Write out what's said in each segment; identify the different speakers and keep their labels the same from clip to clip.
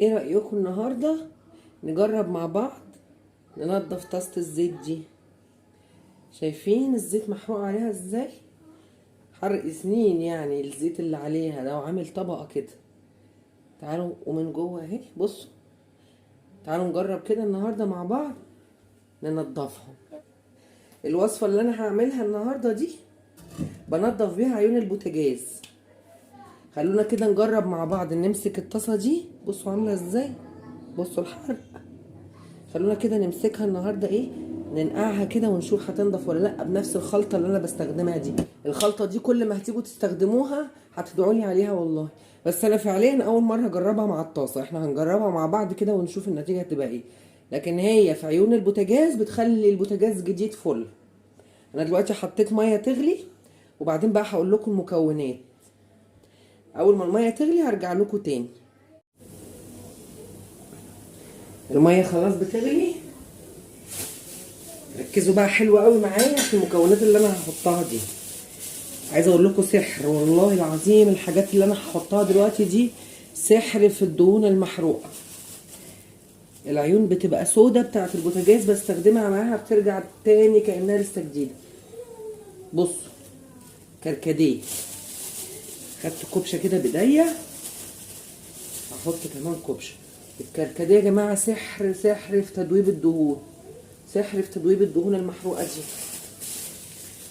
Speaker 1: ايه رأيكم النهاردة نجرب مع بعض ننضف طاسة الزيت دي؟ شايفين الزيت محروق عليها ازاي؟ حرق سنين يعني الزيت اللي عليها ده، وعامل طبقة كده. تعالوا، ومن جوه اهي، بصوا تعالوا نجرب كده النهاردة مع بعض ننضفها. الوصفة اللي انا هعملها النهاردة دي بنضف بيها عيون البوتاجاز. خلونا كده نجرب مع بعض، نمسك الطاسة دي، بصوا عاملة ازاي، بصوا الحرق. خلونا كده نمسكها النهاردة، ايه، ننقعها كده ونشوف هتنضف ولا لا، بنفس الخلطة اللي انا بستخدمها دي. الخلطة دي كل ما هتيجوا تستخدموها هتدعولي عليها والله، بس انا فعليا اول مرة اجربها مع الطاسة. احنا هنجربها مع بعض كده ونشوف النتيجة هتبقى ايه، لكن هي في عيون البوتاجاز بتخلي البوتاجاز جديد فل. انا دلوقتي حطيت مية تغلي، وبعدين بقى هقول لكم المكونات. اول ما المية تغلي هرجع لكم تاني. المية خلاص بتغلي، ركزوا بقى حلو قوي معايا في المكونات اللي انا هحطها دي. عايزه اقول لكم سحر والله العظيم، الحاجات اللي انا هحطها دلوقتي دي سحر في الدهون المحروقه. العيون بتبقى سودة بتاعت البوتاجاز، بستخدمها معاها بترجع تاني كأنها لسه جديدة. بصوا كركديه، خدت كوبشه كده بايديا، هحط كمان كوبشه. الكركديه يا جماعة سحر، سحر في تدويب الدهون، سحر في تدويب الدهون المحروقه دي.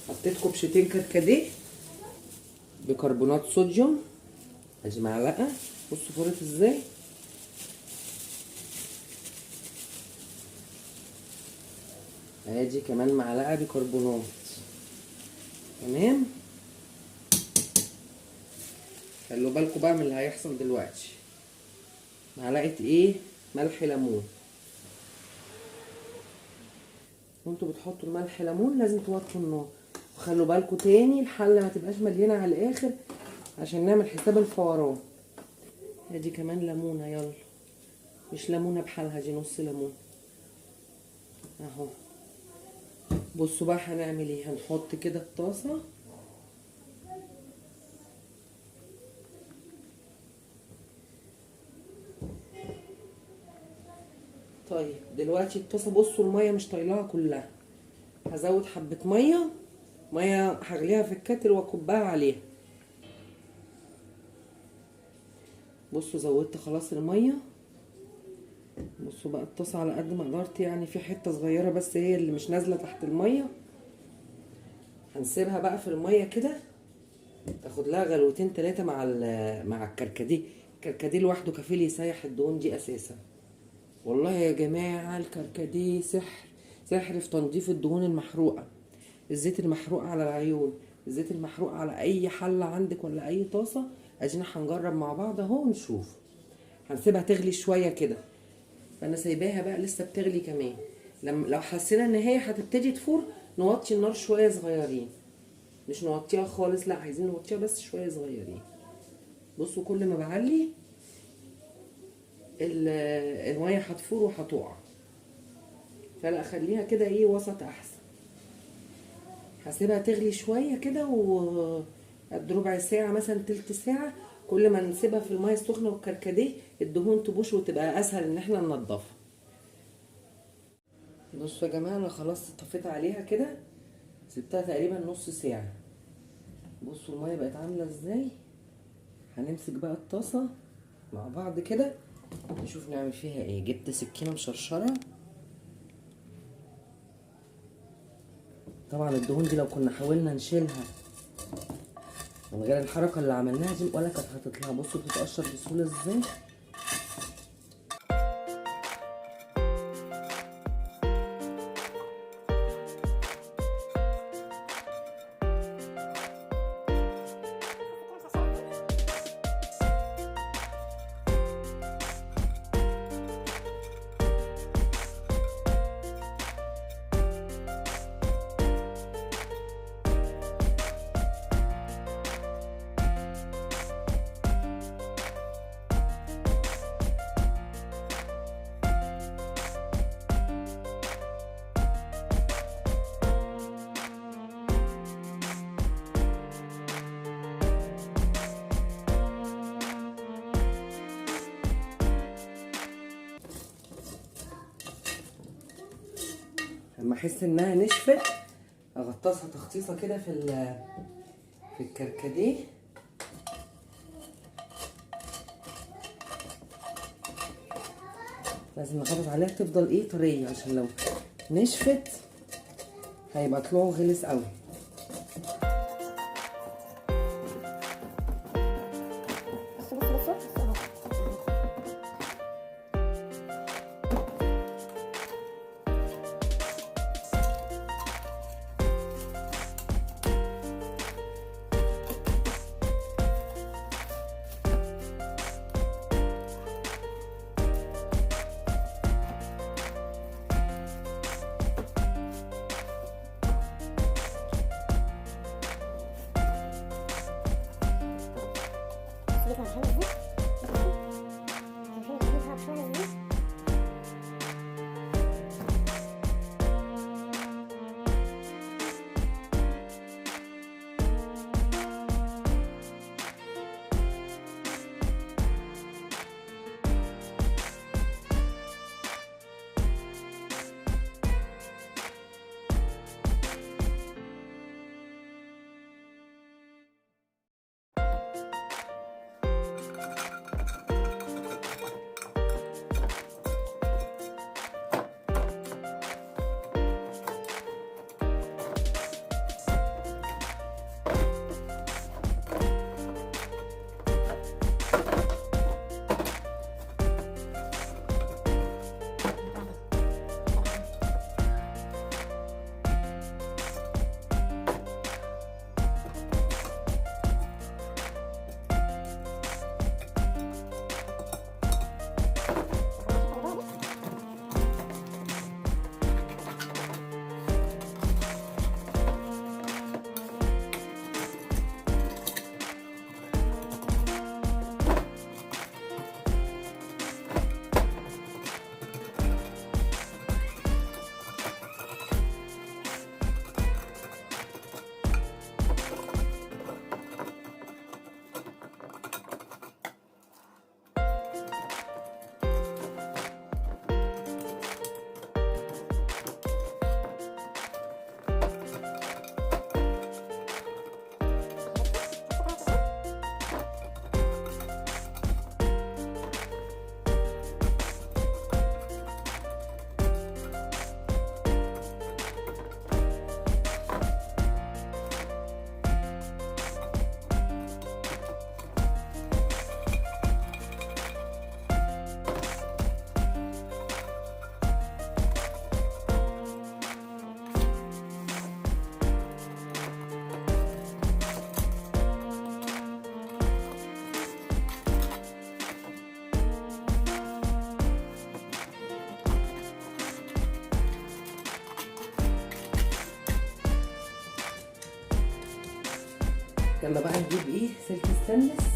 Speaker 1: حطيت كوبشتين كركديه، بيكربونات صوديوم ادي معلقه، بصوا فرت ازاي. ادي كمان معلقه بيكربونات، تمام. خلوا بالكم بقى من اللي هيحصل دلوقتي. معلقه ايه؟ ملح ليمون. وانتوا بتحطوا الملح ليمون لازم توطوا النار، وخلوا بالكم تاني الحلة ما تبقاش مليانة على الاخر عشان نعمل حساب الفوران. ادي كمان ليمونه، يلا مش ليمونه بحالها، دي نص ليمون اهو. بصوا بقى هنعمل ايه. هنحط كده الطاسه، طيب دلوقتي الطاسه بصوا المية مش طايلاها كلها، هزود حبه مية، مية هغليها في الكتل واكبها عليها. بصوا زودت خلاص المية. بصوا بقى الطاسه على قد ما قدرت، يعني في حتة صغيرة بس هي اللي مش نازله تحت المية. هنسيبها بقى في المية كده تاخد لها غلوتين تلاتة مع الكركديه. الكركديه لوحده كفيل يسيح الدهون دي اساسا. والله يا جماعة الكركديه سحر، سحر في تنظيف الدهون المحروقه، الزيت المحروق على العيون، الزيت المحروق على اي حله عندك ولا اي طاسه. ادينا هنجرب مع بعض اهو ونشوف. هنسيبها تغلي شوية كده، فانا سايباها بقى لسه بتغلي كمان. لما لو حسينا ان هي هتبتدي تفور نوطي النار شوية صغيرين، مش نوطيها خالص، لا عايزين نوطيها بس شوية صغيرين. بصوا كل ما بعلي المية هتفور وهتقع، فلا اخليها كده ايه وسط احسن. هسيبها تغلي شوية كده وقد ربع ساعة مثلا، تلت ساعة. كل ما نسيبها في المية السخنة والكركديه الدهون تبوش وتبقى اسهل ان احنا ننضفها. بصوا يا جماعة انا خلاص طفيت عليها كده، سبتها تقريبا نص ساعة. بصوا المية بقت عامله ازاي. هنمسك بقى الطاسه مع بعض كده نشوف نعمل فيها ايه. جبت سكينة مشرشره، طبعا الدهون دي لو كنا حاولنا نشيلها من غير الحركة اللي عملناها دي ولا كانت هتطلع. بصوا بتتقشر بسهولة ازاي. لما احس انها نشفت اغطسها تغطيسه كده في الكركديه. لازم نحافظ عليها تفضل ايه طرية، عشان لو نشفت هيبقى طلوعه غلس قوي.
Speaker 2: بيطلع حلو ازاي؟ شايفين بيطلع حلو ازاي؟
Speaker 1: يلا بقى نجيب ايه سلك ستانلس.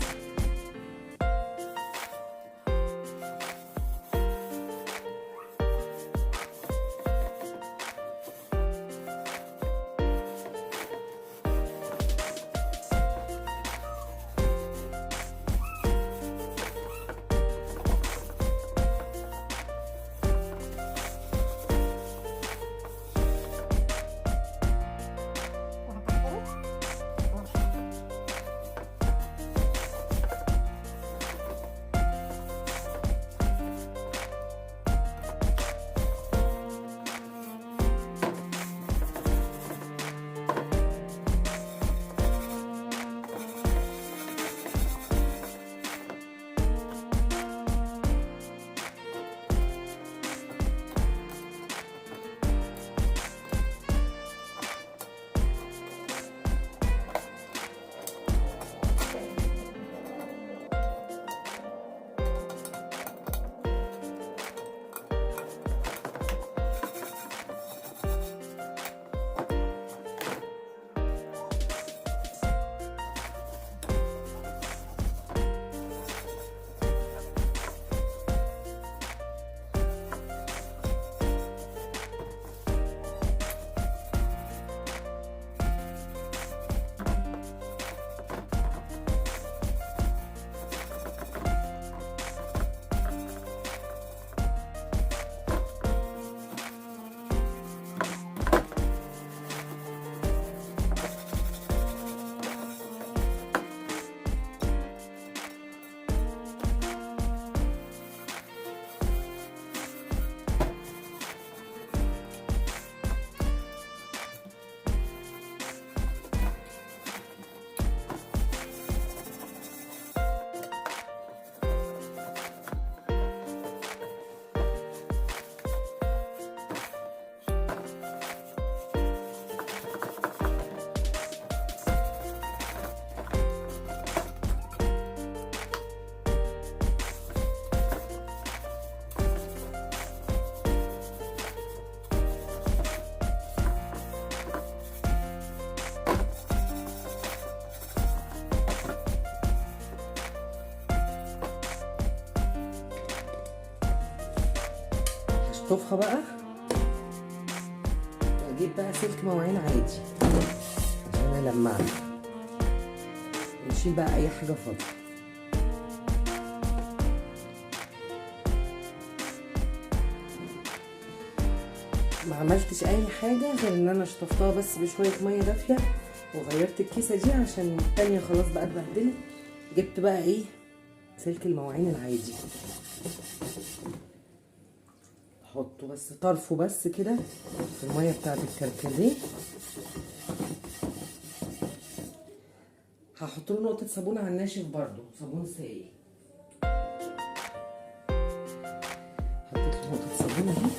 Speaker 1: هشطفها بقى واجيب بقى سلك مواعين عادي عشان المعها، نشيل بقى اي حاجة فاضية. ما عملتش اي حاجة غير ان انا شطفتها بس بشوية مية دافيه وغيرت الكيسة دي عشان التانية خلاص بقى اتبهدلت. جبت بقى ايه سلك المواعين العادي، احطه بس طرفه بس كده في المية بتاعت الكركديه. هحط له نقطة صابون على الناشف برده، صابون سائل. حطيت له نقطة صابون اهي.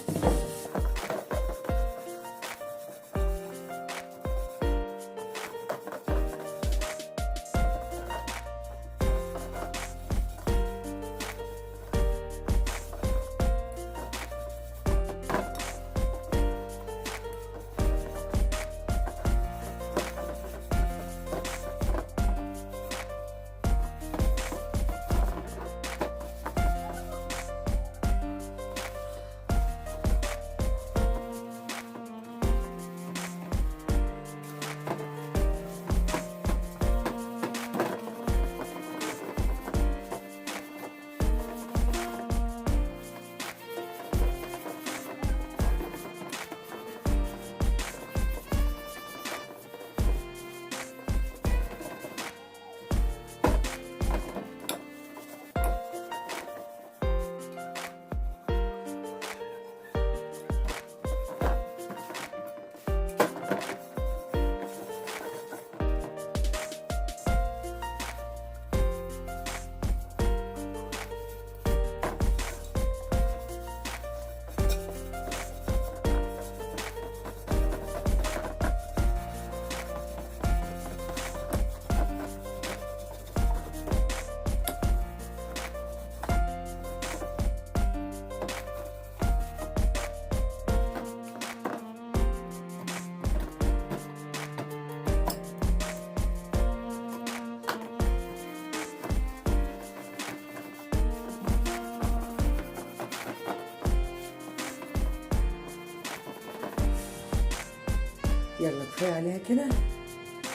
Speaker 1: يلا كفاية عليها كده.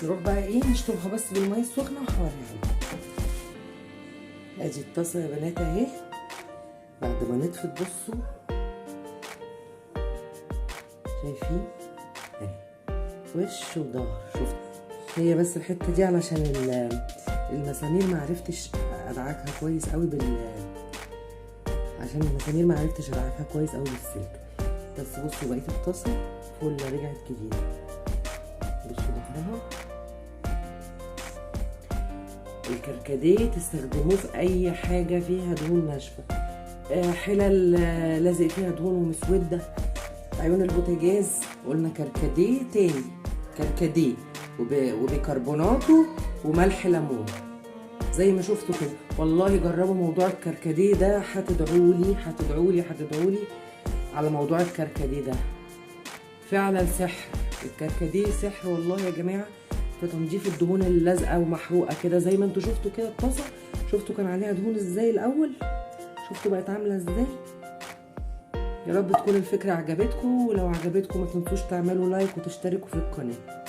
Speaker 1: نروح بقى ايه نشطبها بس بالمية السخنة وهوريها لكم. ادي الطاسه يا بنات اهي بعد ما نطفت، بصوا شايفين اهي وش وظهر. شفت هي بس الحتة دي علشان المسامير ما عرفتش ادعكها كويس قوي عشان المسامير ما عرفتش ادعكها كويس قوي بالسلك. بس بصوا بقية الطاسه فل رجعت جديدة. بصوا ظهرها. الكركديه تستخدموه في اي حاجة فيها دهون ناشفة، حلل لازق فيها دهون ومسوده، عيون البوتاجاز. قلنا كركديه تاني، كركديه وبيكربوناته وملح ليمون زي ما شفتوا كده. والله جربوا موضوع الكركديه ده، هتدعولي هتدعولي هتدعولي على موضوع الكركديه ده. فعلا سحر الكركديه، سحر والله يا جماعة في تنظيف الدهون اللازقه ومحروقه كده زي ما انتوا شفتوا كده. الطاسه شفتوا كان عليها دهون ازاي الاول، شفتوا بقت عامله ازاي. يا رب تكون الفكرة عجبتكم، ولو عجبتكم ما تنسوش تعملوا لايك وتشتركوا في القناة.